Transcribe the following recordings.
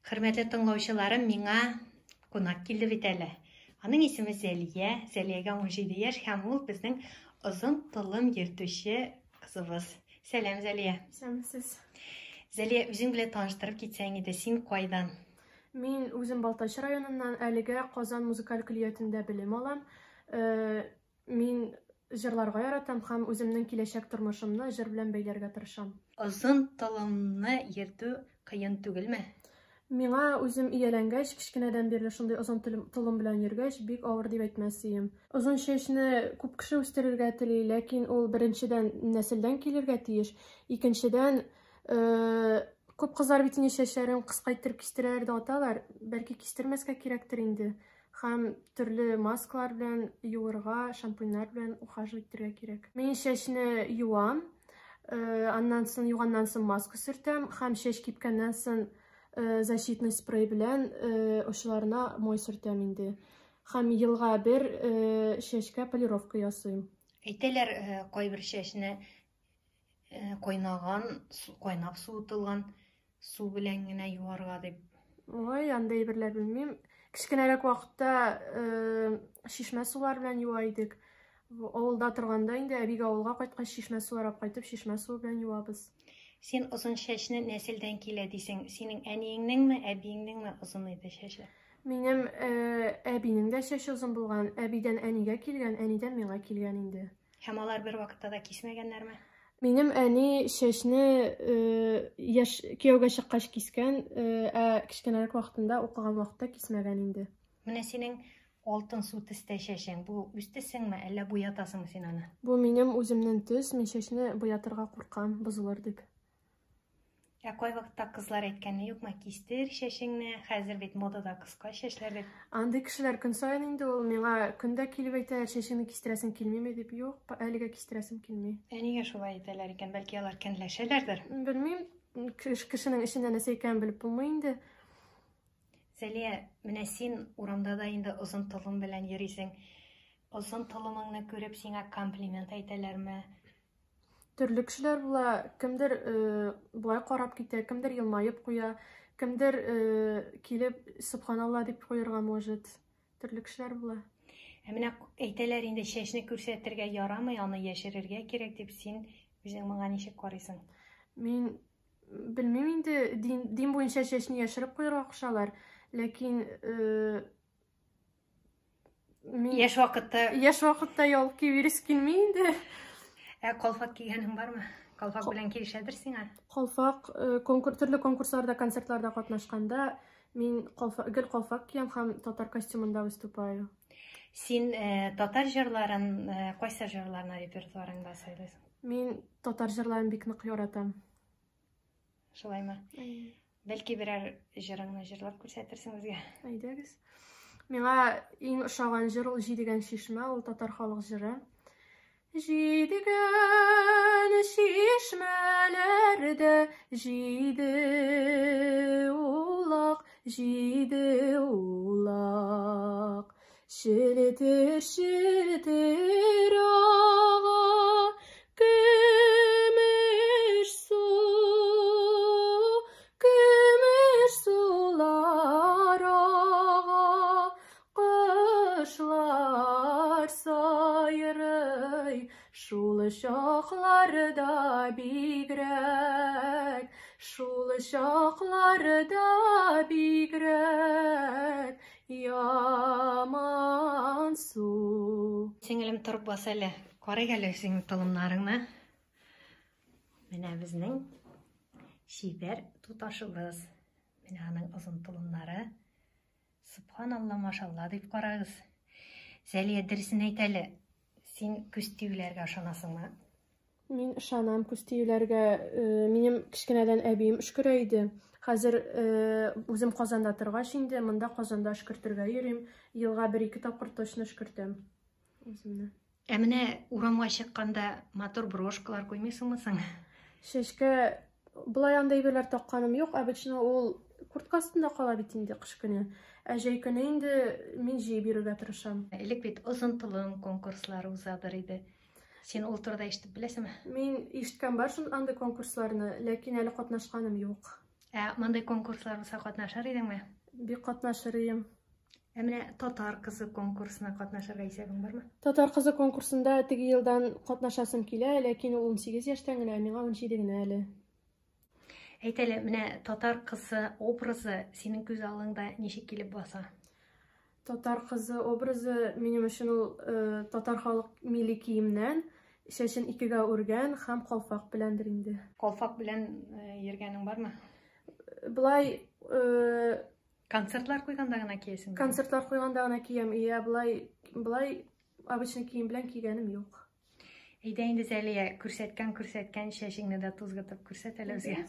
Хөрмәтле тыңлаучыларым, миңа кунак килде бит әле. Аның исеме Зәлия, Зәлиягә 17 яшь һәм ул безнең озын толым йөртүче кызыбыз. Сәлам, Зәлия. Исәнмесез. Зәлия, үзең белән таныштырып китсәң иде, син кайдан? Мин үзем Балтач районыннан, әлегә Казан музыкаль көллиятендә белем алам. Э, Мин җырларга яратам һәм үземнең киләчәк тормышымны җыр белән бәйләргә тырышам. Озын толымны йөртү кыен түгелме? Миңа үзем ияләнгәч, кечкенәдән бирле шундый озын толым белән йөргәч, бик авыр дип әйтмәс ием. Озын чәчне күп кеше үстерергә тели, ләкин ул беренчедән нәселдән килергә тиеш, икенчедән, күп кызлар бит инде чәчләрен кыска иттереп кистерәләр дә аталар, бәлки кистермәскә кирәктер инде. Һәм төрле маскалар белән юырга, шампуньнар белән ухаживать итәргә кирәк. Мин чәчне юам, аннан соң юганнан соң маска сөртәм һәм чәч кипкәннән соң защитный спрей белән очларына мой сөртәм инде. Һәм елга бер чәчкә полировка ясыйм. Әйтәләр, кайбер чәчне кайнаган, кайнап суытылган су белән генә юарга дип. Ой, андый әйберләр белмим. Кечкенәрәк вакытта чишмә сулар белән юа идек. Авылда торганда инде әбигә авылга кайткач чишмә сулар алып кайтып, чишмә суы белән юабыз. Син озын чәчне нәселдән килә дисең. Синең әниеңнеңме, әбиеңнеңме озын иде чәче? Минем әбинең дә чәче озын булган. Әбидән әнигә килгән, әнидән миңа килгән инде. Һәм алар бер вакытта да кисмәгәннәрме? Минем әни чәчне яшь кияүгә чыккач кискән, ә кечкенәрәк вакытында, укыган вакытта кисмәгән инде. Менә синең алтын су төстә чәчең. Бу үз төсеңме, әллә буятасыңмы син аны? Бу минем үземнең төс, мин чәчне буятырга куркам, бозылыр дип. Ә кайвакытта кызлар әйткәне юкмы, кистер чәчеңне, хәзер бит модада кыска чәчләр дип. Андый кешеләр көн саен инде ул, миңа көн дә килеп әйтәләр, чәчеңне кистерәсең килмиме дип. Юк, әлегә кистерәсем килми. Ә нигә шулай әйтәләр икән? Бәлки алар көнләшәләрдер? Белмим, кешенең эчендә нәрсә икәнен белеп булмый инде. Зәлия, менә син урамда да инде озын толым белән йөрисең. Озын толымыңны күреп, сиңа комплимент әйтәләрме? Төрле кешеләр була, кемдер болай карап китә, кемдер елмаеп куя, кемдер килеп субханалла дип куярга может. Төрле кешеләр була. Ә менә әйтәләр инде чәчне күрсәтергә ярамый, аны яшерергә кирәк дип, син үзең моңа ничек карыйсың? Мин белмим инде, дин буенча чәчне яшереп куярга кушалар, ләкин Мин яшь вакытта яшь вакытта ял киеп килми инде. Ә калфак кигәнең бармы? Калфак белән килешәдер сиңа? Калфак конкур төрле конкурсларда, концертларда катнашканда мин калфак, гел калфак киям һәм татар костюмында выступаю. Син татар җырларын, кайсы җырларны репертуарыңда сайлыйсың? Мин татар җырларын бик нык яратам. Шулаймы? Бәлки берәр җырыңны җырлап күрсәтерсең безгә? Әйдәгез. Миңа иң ошаган җыр ул Җидегән чишмә, ул татар халык җыры. Җидегән чишмәләрдә җиде улак, җиде улак. Челтер, челтер ага, көмеш су, көмеш сулар ага, кошлар сайрый, шул чакларда бигрәк, шул чакларда бигрәк, Яман су. Сеңелем, торып бас әле. Карыйк әле синең толымнарыңны. Менә безнең чибәр туташыбыз. Менә аның озын толымнары. Субханалла, машалла дип карагыз. Зәлия, дөресен әйт әле. Син күз тиюләргә ышанасыңмы? Мин ышанам күз тиюләргә. Минем кечкенәдән әбием өшкерә иде. Хәзер үзем Казанда торгач инде, монда Казанда өшкертергә йөрим. Елга бер-ике тапкыр точно өшкертәм үземне. Ә менә урамга чыкканда матур брошкалар куймыйсыңмы соң? Чәчкә болай андый әйберләр такканым юк. Обычно ул куртка астында кала бит инде кыш көне. Ә җәй көне инде мин җыеп йөрергә тырышам. Элек бит озын толым конкурслары узадыр иде. Син ул турыда ишетеп беләсеңме? Мин ишеткән бар шул андый конкурсларны, ләкин әле катнашканым юк. Ә мондый конкурслар булса катнашыр идеңме? Бик катнашыр идем. Ә менә Татар кызы конкурсына катнашырга исәбең бармы? Татар кызы конкурсында теге елдан катнашасым килә, ләкин ул 18 яшьтән генә, ә миңа 17 генә әле. Әйт әле, менә татар кызы образы синең күз алдыңда ничек килеп баса? Татар кызы образы минем өчен ул э, татар халык милли киемнән, чәчен икегә үргән һәм калфак беләндер инде. Калфак белән э, йөргәнең бармы? Болай э, Концертлар куйганда гына киясең. Концертлар куйганда гына киям. Иә, болай болай обычный кием белән кигәнем юк. Әйдә инде, Зәлия, күрсәткән күрсәткән чәчеңне дә тузгытып күрсәт әле безгә.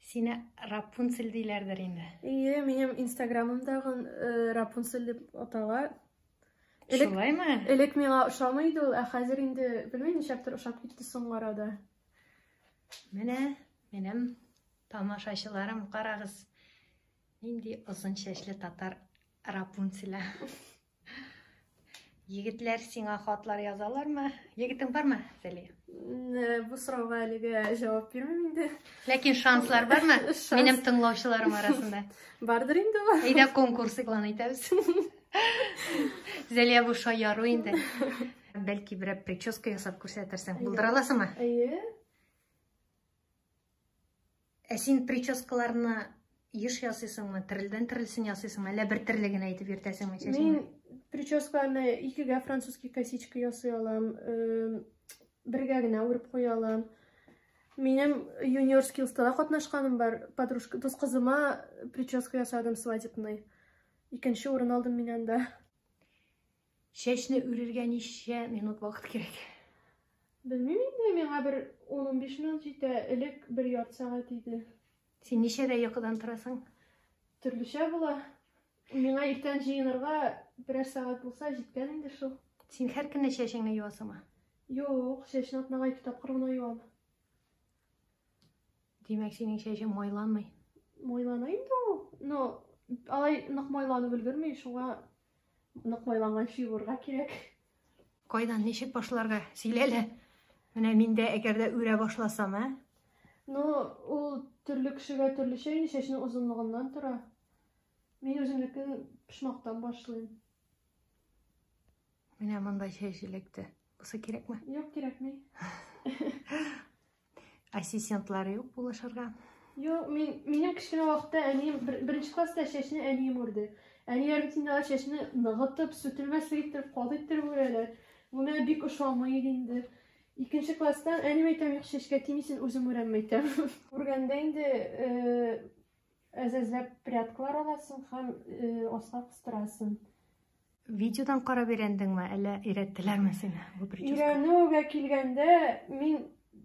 Сине Рапунцель диләрдер инде. Ие, минем инстаграмымдагы э, Рапунцель дип атала. Элек, Шулаймы? Элек миңа ошамый иде ул, ә хәзер инде белмим нишләптер ошап китте соңгы арада. Менә минем тамашачыларым, карагыз, нинди озын чәчле татар Рапунцеля. Егетләр сиңа хатлар язалармы? Егетең бармы, Зәлия? Э, бу сорауга әлегә җавап бирмим инде. Ләкин шанслар бармы? Шанс... Минем тыңлаучыларым арасында. Бардыр инде ул. Әйдә конкурс игълан итәбез. Зәлия бу шаяру инде. Бәлки берәр прическа ясап күрсәтерсең. Булдыра аласыңмы? Әйе. Ә син прическаларны еш ясыйсыңмы? Терелдән терелсен ясыйсыңмы? Әллә бер төрле генә итеп йөртәсеңме чәчеңне? Мин прическаларны икегә французский косичка ясый алам, бергә генә үреп куя алам. Минем Junior Skills'та да катнашканым бар. Подружка, дус кызыма прическа ясадым свадебный. Икенче урын алдым мин анда. Чәчне үрергә ничә минут вакыт кирәк? Белмим инде, миңа бер 10-15 минут җитә, элек бер ярты сәгать иде. Син ничәдә йокыдан торасың? Төрлечә була. Миңа иртән җыенырга берәр сәгать булса җиткән инде шул. Син һәр көнне чәчеңне юасыңмы? Юк, чәчне атнага ике тапкыр гына юам. Димәк, синең чәчең майланмый? Майлана инде ул. Но алай нык майланып өлгерми, шуңа нык майланганчы юырга кирәк. Кайдан, ничек башларга? Сөйлә әле. Менә мин дә әгәр дә үрә башласам, ә? Ну, ул төрле кешегә төрлечә инде, чәчнең озынлыгыннан тора. Мин үземнекен почмактан башлыйм. Менә монда чәч эләкте. Бусы кирәкме? Юк, кирәкми. Ассистентлар юк булышырга. Юк, мин минем кечкенә вакытта әнием беренче класста чәчне әнием үрде. Әниләр бит инде алар чәчне ныгытып, сүтелмәслек иттереп, каты иттереп үрәләр. Бу миңа бик ошамый иде инде. Икенче класстан әнием әйтәм, юк, чәчкә тимисен, үзем үрәм, әйтәм. Үргәндә инде э, әз-әзләп прядкалар аласың һәм э, аска кыстырасың. Видеодан карап өйрәндеңме, әллә өйрәттеләрме сине бу прическа? Өйрәнүгә килгәндә, мин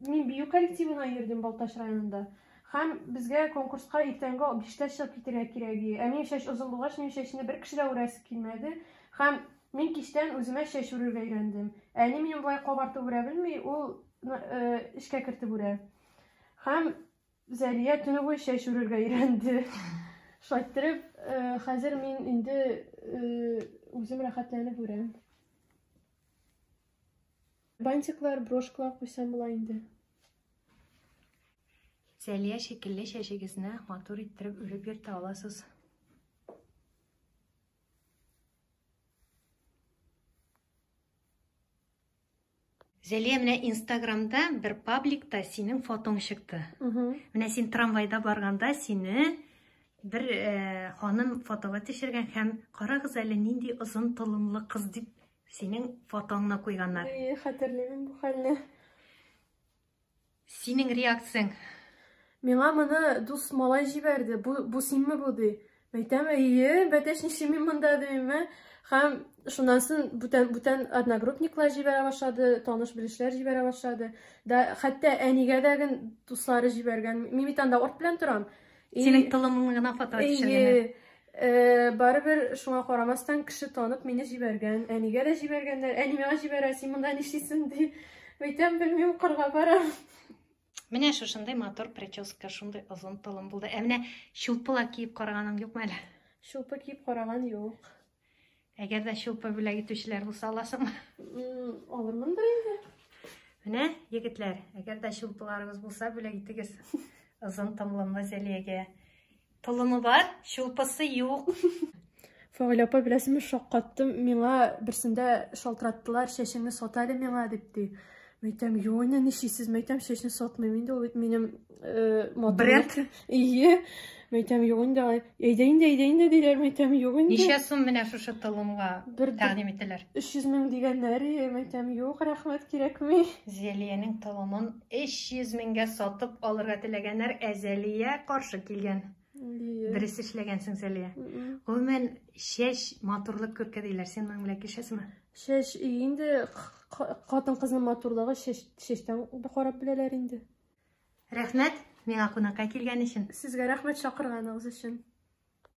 мин бию коллективына йөрдем Балтач районында. Һәм безгә конкурска иртәнге 5тә чыгып китәргә кирәк иде. Ә минем чәч озын булгач, минем чәчне бер кеше дә үрәсе килмәде. Һәм мин кичтән үземә чәч үрергә өйрәндем. Әни минем болай кабартып үрә белми, ул э, эчкә кертеп үрә. Һәм Зәлия төне буе чәч үрергә өйрәнде. Шулай иттереп, э, хәзер мин инде э, үзем рәхәтләнеп үрәм. Бантиклар, брошкалар куйсам була инде. Зәлия шикелле чәчегезне матур иттереп үреп йөртә аласыз. Зәлия, менә Инстаграмда бер пабликта синең фотоң чыкты. Менә син трамвайда барганда сине бер э, ханым фотога төшергән һәм карагыз әле нинди озын толымлы кыз дип синең фотоңны куйганнар. Әйе, хәтерлимем бу хәлне. Синең реакцияң? Миңа моны дус малай җибәрде. Бу, бу синме бу ди. Әйтәм, әйе, бәтәч нишлим мин монда дим, Һәм шуннан соң бүтән бүтән одногруппниклар җибәрә башлады, таныш белешләр җибәрә башлады. Да хәтта әнигә дә ген дуслары җибәргән. Мин бит анда орт белән торам. Синең толымыңны гына фото төшергәннәр. Э, барыбер шуңа карамастан кеше танып мине җибәргән. Әнигә дә җибәргәннәр. Әни миңа җибәрә, син монда нишлисең ди. Әйтәм, белмим, кырга барам. Менә шушындый матур прическа, шундый озын толым булды. Ә менә чулпы ла киеп караганың юкмы әле? Чулпы киеп караган юк. Әгәр дә чулпы бүләк итүчеләр булса, аласыңмы? Алырмындыр инде. Менә, егетләр, әгәр дә чулпыларыгыз булса, бүләк итегез. Озын толымлы Зәлиягә. Толымы бар, чулпысы юк. Фагыйлә апа, беләсезме, шаккаттым. Миңа берсендә шалтыраттылар, чәчеңне сат әле миңа, дип ди. Мин әйтәм, юк инде, нишлисез? Мин әйтәм, чәчне сатмыйм инде, ул бит минем э, Бренд. Ие. Мин әйтәм, юк инде, әйдә инде, әйдә инде, диләр. Мин әйтәм, юк инде. Ничә сум менә шушы толымга тәкъдим итәләр? 300 мең дигәннәр, мин әйтәм, юк, рәхмәт, кирәкми. Зәлиянең толымын 300 меңгә сатып алырга теләгәннәр, ә Зәлия каршы килгән. Дөрес эшләгәнсең, Зәлия. Гомумән, чәч матурлык күрке диләр. Син моның белән килешәсеңме? Чәч инде хатын-кызның матурлыгы чәч, чәчтән карап беләләр инде. Рәхмәт миңа кунакка килгән өчен. Сезгә рәхмәт чакырганыгыз өчен.